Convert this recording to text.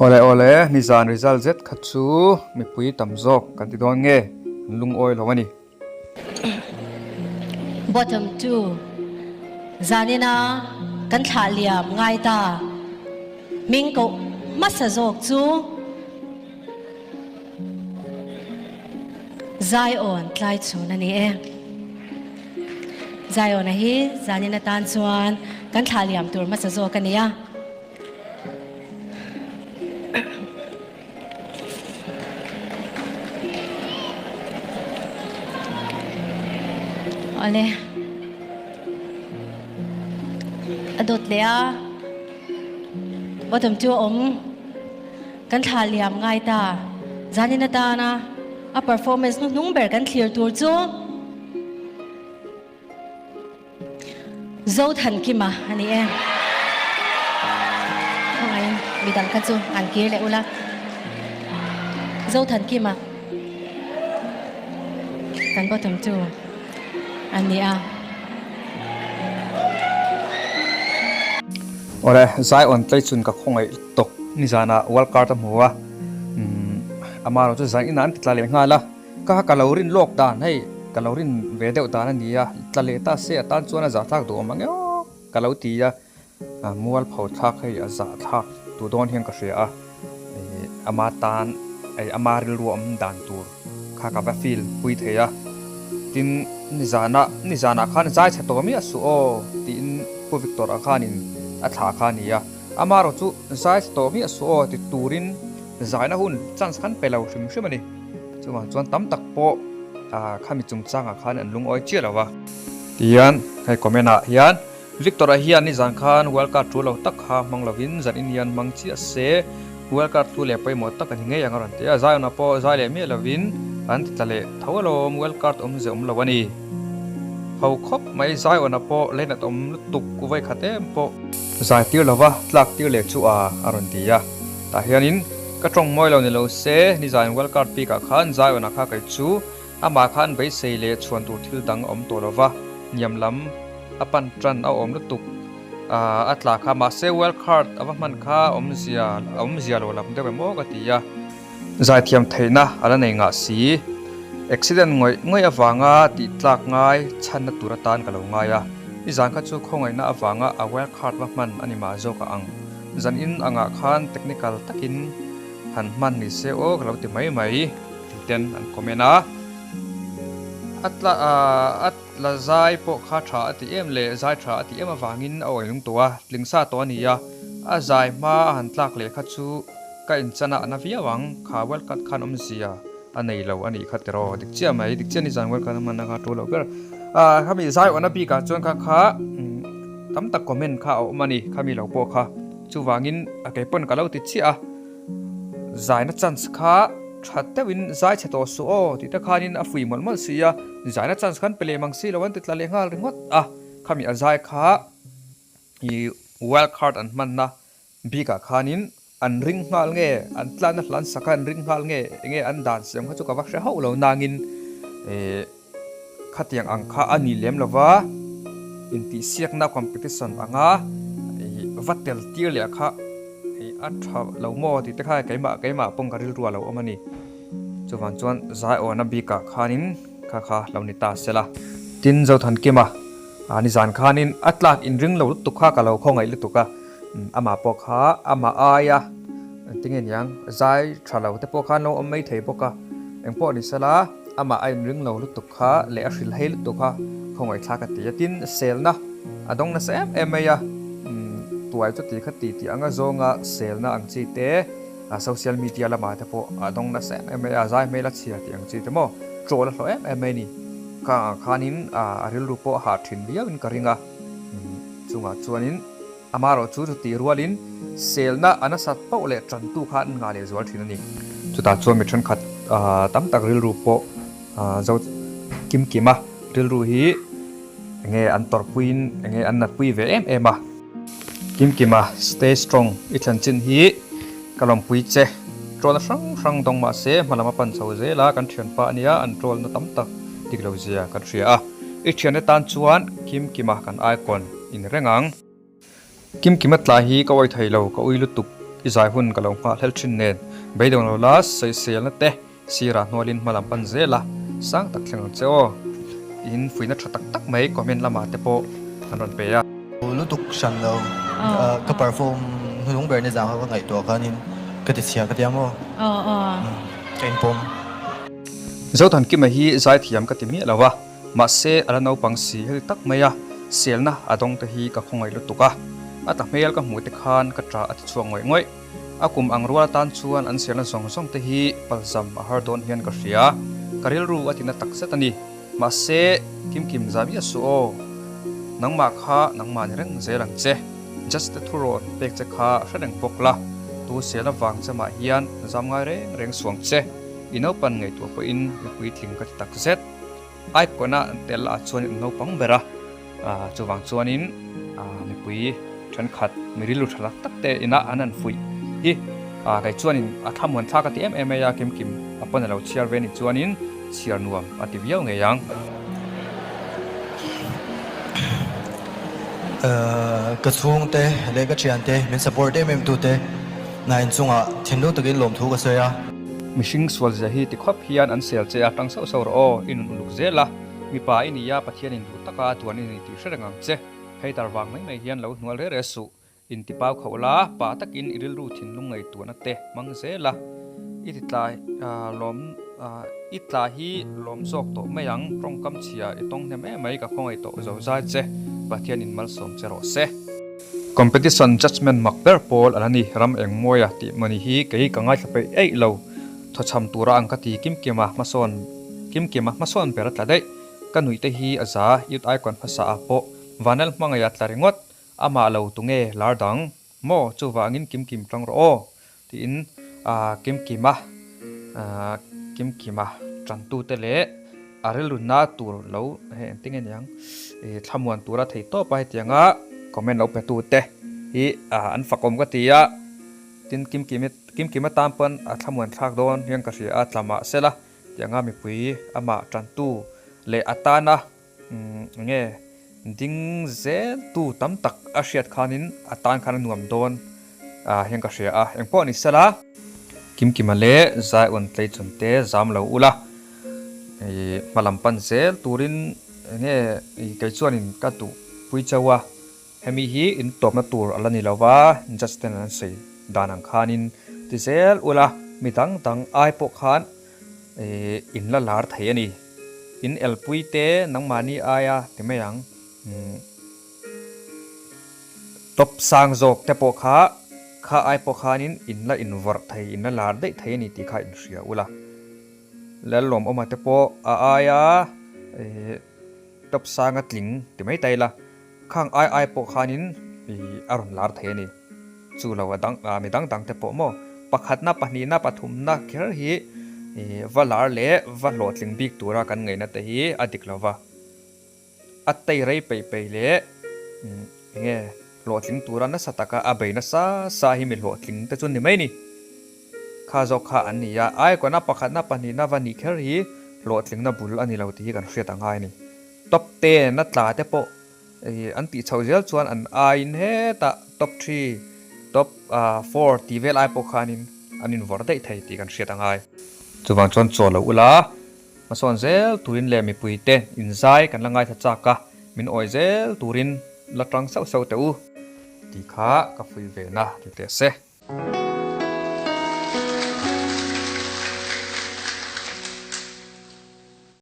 Awle awle, nizan result zet kha chu mipui tam zawk kan ti dawn nge, an lungawi lo a ni. Bottom two, Zanina kan thlah liam ngai ta, hming koh hmasa zawk chu Zion tlai chhun a ni e. Zion-a hi zanin atan chuan kan thlah liam tur hmasa zawk a ni a. Awle. A dawt leh a. Bottom chu a awm. Kan thlah liam ngai ta. Zanin atana a performance hnuhnung ber kan thlir tur chu Zothankima a ni e. Khawngaihin midang kha chu an kir leh ula. Zothankima kan bottom chu a ni a. Awle, Zion Tlaichun ka khawngaih tawk nizanah World Card a hmu a, amaherawh chu zan inah an ti tla leh nghal a. Ka ka lo rin lawk dan hei ka lo rin ve deuh dan a ni a, tla leh ta se atan chuan a zahthlak duh awm ang emaw ka lo ti a, mual pho thlak hei a zahthlak duh dawn hian ka hria a, ih ama tan ih ama rilru awm dan tur kha ka va feel pui thei a, tin nizanah nizanah khan zai chhe tawh miah suh aw tiin Pu Victor a khanin a thlah kha a ni a, amaherawh chu zai chhe tawh miah suh aw ti turin zaina hun chance khan pe lo hrim hrim a ni. Chuvang chuan tam tak pawh khami chungchangah khan an lungawi chiah lo va. Tihian hei comment ah hian Victor-a hian nizan khan wild card tul lo tak kha hmang lovin zan in hian hmang chiah se wild card thu leh pawimawh tak a ni ngei ang a rawn ti a. Zion-a pawh zai leh miah lovin an ti tla leh tho alawm wild card awmze awm lo a ni. Ho khawp mai Zion-a pawh leinat awm lutuk vawi khat em pawh zai tir lova tlak tir leh chu a a rawn ti a. Tah hianin ka tawng mawi lo ni lo se, nizan World Card bikah khan Zion-a kha kei chu amah khan beisei leh chhuan tur thil dang a awm tawh lo va, hniam lam a pan tan a awm lutuk a tla kha. Mahse World Card a va hman kha awmzia a awmzia lo lam deuh em aw ka ti a. Zaithiam theihna a la nei ngah si. Accident ngawih ngawih avanga tih tlak ngai chhanna tur atan ka lo ngai a, nizan kha chu khawngaihna avanga a World Card va hman a ni mah zawk a ang. Zan in angah khan technical takin han hman ni se aw ka lo ti mai mai tih ten an comment a. A tla a tla zai pawh kha tha a ti em leh zai tha a ti em avangin a awih lung tawh a, tling sa tawh a ni a. A zai hma a han tlak leh kha chu ka inchan a a na viau ang, kha World Cup khan awmzia a nei lo a nih kha tiraw dik chiah mai, dik chiah ni zan World Cup a hman a kha tul loh ber. Khami zai awhna bikah chuan kha kha tam tak comment kha a awm a ni, khami lo pawh kha chuvangin a kei pawn ka lo ti chiah a, zaina chance kha tha deuhin zai chhe tawh suh aw tih te khanin a fui mawlh mawlh si a, zaina chance khan pe leh mang si lo an ti tla leh nghal ringawt a, khami a zai kha ih wild card an hmanna bikah khanin an ring nghal nge, an tlanna hlan sak a an ring nghal nge, enge an dan siam kha chu ka va hre hauh lo nangin eh khatiang ang kha a ni lem lova intihsiakna competition anga ih va tel tir leh kha ih a tha lo maw tih te kha keimah keimah pawng ka rilru a lo awm a ni. Chuvang chuan Zaiawna bikah khanin kha kha lo ni ta sela. Tin Zothankima nizan khanin a tlak inring lo lutuk kha ka lo khawngaih lutuk a. Amah pawh kha amah aia engtinge niang zai tha lo te pawh khan lo awm mai thei bawk a, engpawh ni sela amah a inring lo lutuk kha leh a hrilh hei lutuk kha khawngaihthlak a ti a, tin selna a dawng nasa em em mai a, tuai chu ti kha ti tih anga zawnga selna ang chi te social media lamah te pawh a dawng nasa em em mai a, zai hmel a chhia tih ang chi te maw troll a hlawh em em mai a ni, khang ang khanin a rilru pawh a hah thin viauin ka ring a. Chungah chuanin amaherawh chu chutih rualin selna a nasat pauh leh tantu kha an ngah leh zual thin a ni. Chutah chuan mi thenkhat tam tak rilru pawh zo kim kim a, rilru hi enge an tawrhpuiin enge an natpui ve em em a. Kim kim a, stay strong i thlen chin hi ka lawmpui che. Troll hrang hrang dawng mahse hmalam a pan chho zel a, kan thianpa a nia an troll na tam tak dik lo zia kan hria a. I thiante tan chuan Kimkima kan icon in reng ang. Kimkima tlai hi ka awih thei lo, ka ui lutuk. I zai hun ka lo nghah hlel thin nen beidawng lo la sawiselna te sirah hnualin hma lam pan zel a, sang tak thleng ang che aw. Tiin fuihna tha tak tak mai comment lamah te pawh an rawn pe a. Lutuk hran lo, ka perform hnulung ber nizang kha ka ngaihtuah khanin ka ti chhia ka tia maw? Ka inpawm. Zothankima hi zaithiam ka ti miah lo a. Mahse, a la naupang si hel tak mai a, selna a dawng te hi ka khawngaih lutuk a. A ta hmel ka hmuh te khan ka ṭah a ti chhuak ngawih ngawih. A kum ang rual atan chuan an selna zawng zawng te hi palzam a har dawn hian ka hria. Ka rilru a tina tak zet a ni. Mahse, Kimkim za miah suh aw. Nangmah kha nangmah ni reng zel ang che. Judge te thurawn pek che kha hre reng bawk la. Tu selna vang che mah hian zam ngai reng reng suang che. I naupan ngaihtuah pawhin mipui tling ka ti tak zet. Icon a tel ah chuan an naupang ber a, chuvang chuanin mipui thenkhat mi rilru tha tak tak te ina an han fuih hi kei chuanin a thlamuan thlak a ti em em mai a, Kimkim a pawn a lo chhiar ve ni chuanin chhiar nuam a ti viau ngei ang. Ka chhungte leh ka thiante min support em em tute na inchungah thinlung takin lawmthu ka sawi a. Mihring sual zia hi ti khawp hian an sel che a, tang sauh sauh rawh aw, i nun uluk zel a, mipa i ni a, Pathian in duh taka a tuan i ni tih hre reng ang che, hei tar vang mai mai hian lo hnual re re suh, in ti pau khauh la, pa takin i rilru thinlung ngaihtuahna te hmang zel a, i ti tla lawm i tla hi lawm zawk tawh mai ang, tawngkam chhia i tawng hnem em mai ka khawngaih tawh zo zai che, Pathian in malsawm che rawh se. Competition judgement mak ber pawl a la ni, ram eng mawia tih mawni hi kei ka ngaithla peih eih lo, thawchham tura ang ka ti Kimkima hmasawn Kimkima hmasawn ber a tla daih, ka nuih te hi a za, Youth Icon hmasa ah pawh Vanel hmangaih a tla ringawt, amah lo tunge lar dang maw chuvangin Kimkim tang rawh aw tiin Kimkima Kimkima tantute leh a rilrunna tur lo hei engtin nge niang thlamuan tura thei tawp a hetianga comment lo pe tute hi an fakawm ka ti a, tin Kimkimi Kimkima tan pawn a thlamuan thlak dawn hian ka hria a tla mah sela tianga mipui amah tantu leh a tana Enge ding zel tu tam tak a hriat khanin a tan khan a nuam dawn hian ka hria a, engpawh ni sela. Kimkima leh Zion Tleichun te zam lo ula, hma lam pan zel turin enge kei chuanin ka duh pui chauh a, hemi hi in tawpna tur a la ni lo va, Justin an sawi dan ang khanin ti zel ula, mi dang dang ai pawh khan in la lar thei a ni. In elpui te nangmahni aia ti mai ang. Top sang zawk te pawh kha kha ai pawh khanin in la invawrh thei, in la lar daih thei a ni tih kha in hria ula. Lalawmawma te pawh a aia top sanga tling ti mai ta ila. Khang ai ai pawh khanin a rawn lar thei a ni. Chu lo a dang mi dang dang te pawh maw pakhatna pahnihna pathumna kher hi va lar leh va hlawhtling bik tura kan ngaihna te hi a dik lo va. A tei rei peih peih leh enge hlawhtling tura nasa taka a bei nasa sa hi mi hlawhtling te chu ni mai ni. Kha zawk kha an ni a, aikawna pakhatna pahnihna va nih kher hi hlawhtlingna bul a ni lo tih hi kan hriat a ngai a ni. Top ten a tla te pawh an tih chhoh zel chuan an aiin hetah top three, top four tih vel ai pawh khanin an invawrh daih thei tih kan hriat a ngai. Chuvang chuan chaw lo ula, hmasawn zel turin leh mipui te inzai kan la ngaithla chak a, min awi zel turin la tang sauh sauh teh u. Tih kha ka fuih ve na ti teh se.